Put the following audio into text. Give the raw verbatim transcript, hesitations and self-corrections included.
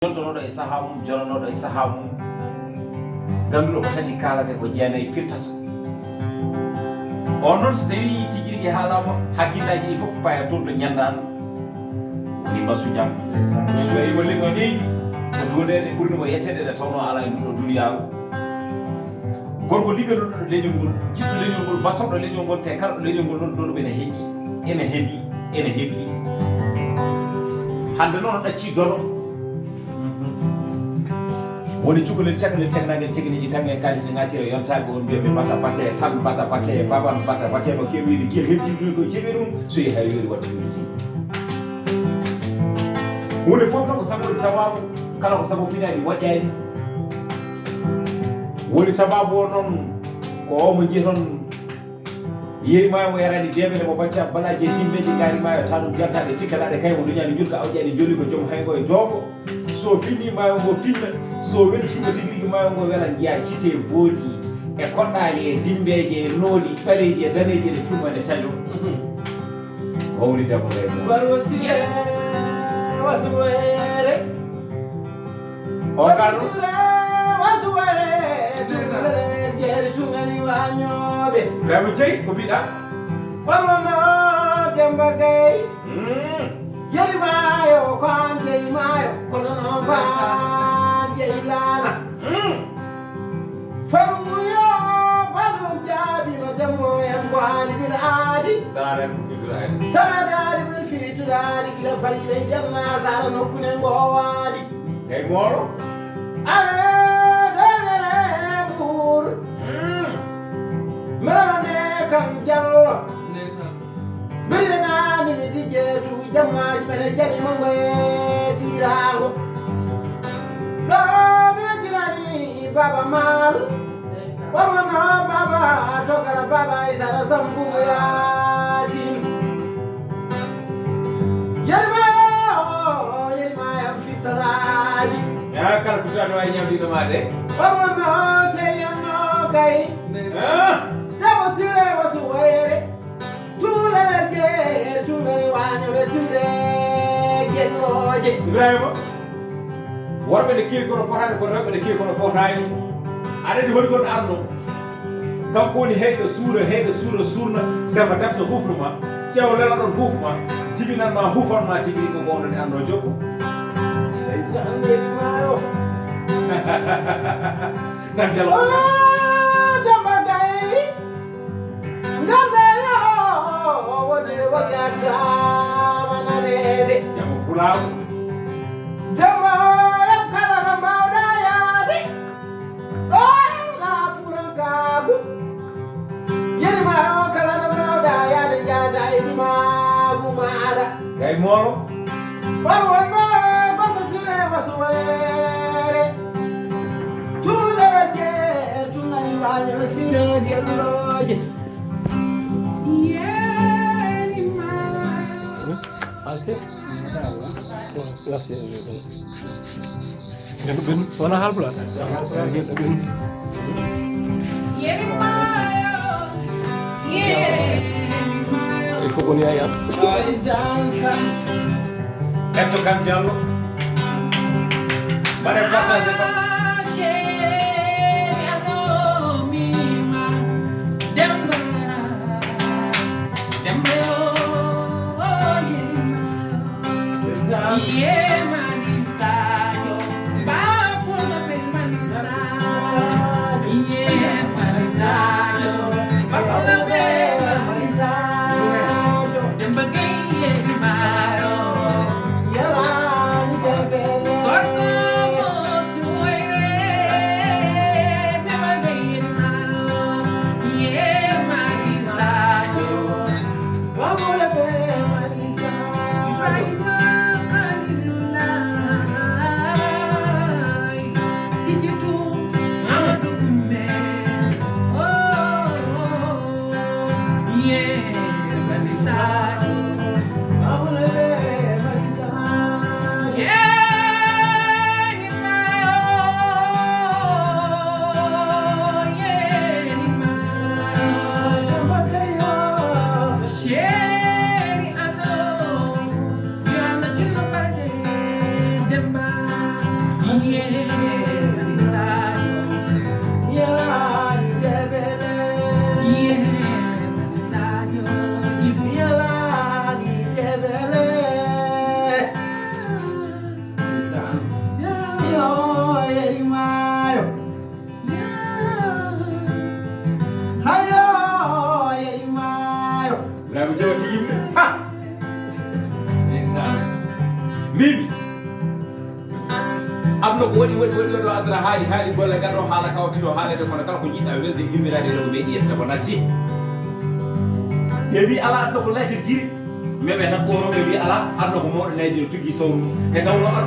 Jontonooɗo e sahaa mum, jonanooɗo e sahaa mum. Ganduɗo ko tati kaalata, ko jeenayi pirtata. On noon, so tawii tigi rigi haalaama, hakkillaaji ɗi fof paya toon to ñanndaano. Woni mbasu jam. So tawii mo lebbi leydi, ko duwoɗeede ɓurni mo yetteede, nde tawnoo alaa e nduu ɗoo duniyaaru. Gorko ligganɗo leñol ngol, jiɗɗo leñol ngol, battorɗo leñol ngol, te kalɗo leñol ngol, noon ɗon ene heɓi, ene heɓi, ene heɓi. Hannde noon o ɗaccii dono. Woni cukalel, cakalel, caganaangel, tegineeji, kaŋŋe, kaalis, ne ŋaatira, yontaaɓe on mbiya ɓe bata bate, tan bata bate, baban bata bate, no keewi wiide gel heɓtindumi ko ceɓe ɗum, so yehi hay yoori waɗde ɗum. Huunde fof noon ko sabu, sababu, kala ko sabu pinaani moƴƴaani. Woni sababu o noon, ko o mo njiyaton, yeri maayo mo yaraani deemere mo bacca balaaje dimbeeje ngaari maayo, tanum jaltaaɗe tikkataaɗe kay mo duñaani njurka awƴaani njoli ko joom hayngo e doogo. So finii maayo ngo finna, so weltiima tigi rigi maayo ngo wela, njiyaa cite booɗi e koɗɗaali e dimbeeje e nooli ɓaleeji e daneeji ene tuuma ene cañoo. Ko woni debbo ɓe mo. Baro sire wasuwere. O kano. Sire wasuwere, tungale, jeri tungani wañooɓe. Ibrahima Jeyi, ko mbiɗa? Baro no Demba Gaye. Mm. Yeri maayo, ko an jeyi maayo, kono noon ko an jeyi laana. Mm. Farmuyo, balum jaabi ma dembo en ko aali bil aadi. Sanaade aadi bil fitur aadi. Sanaade aadi bil fitur aadi, gila bari ley janna, sara nokkune ngo waadi. Kay mooro. Are, dewere, buur. Mm. Mbeɗa wonde kam Jallo. Ndeysaan. Mbiɗa yenaani mi tijjeetu jammaaji mene jani mo ngoye tiiraango. Ɗo mi yejjinani Baaba Maal. Ndeysaan. Ɓormono Baaba Tokara, Baaba Aysata Sambu Yaasin. Yeri ma o, yeri ma yam fittoraaji. Ya, kala fittoraaɗo waawi ñamdiiɗo ma de. Ɓormono sey yamno gay. Ah. Debbo sire wasu wayere. Tuulalerje, tuulani waaño ɓe suuɗe gellooje. Ibrahima, worɓe ne keewi kono potaani, kono rewɓe ne keewi kono potaani. Aɗa anndi holi gonɗo arno? Kanko woni heyɗo suura, heyɗo suura, suurna, defa defte hufnuma. Ƴeewa lelaɗon hufma, jibinanma, hufanma tigi ko gonɗon e arno jokku. Ndeysaan, maayo. Tan jalo. Ah, Demba Gaye. Ngannda yo wonde wonde a tawananeede. Jamo pulaagu. Jamo yam kala no mbaawɗa yaade. Ɗo yamɗa fulankaagu. Yeri ma o kala no mbaawɗa yaade, njaada e ndimaagu maaɗa. Kay mooro. Ɓar wonno gorko sire wasu wayere. Tuulere je tungani waaño sire gellooje. Yeri ma. Merci. Wona Haalpulaar. Il faut qu'on y aille, hein. Ɓetto Kan Jallo. Mbaɗen partage e makko. Demba, Demba, oh, oh, yeah. Ye Mani Sadio, ba pula be Mani Sadio. Ye Mani Sadio, ba pula be Mani Sadio. Demba Gaye ye di maro. Gorko mo suwe Ibrahima jewti yimɓe. Ha! Ndeysaan. Mimi. Aduna ko waɗi, waɗi, waɗi, waɗo aduna haali, haali golle, gaɗo haala kawtino haalede, kono kala ko jiɗɗa welde immiraade, rewɓe meɗi yettude ko natti. Ɓe mbi ala aduna ko laytirjiri. Meme tan ko rewɓe mbi ala aduna ko mawɗo naydi no tuggi sawru. E tawno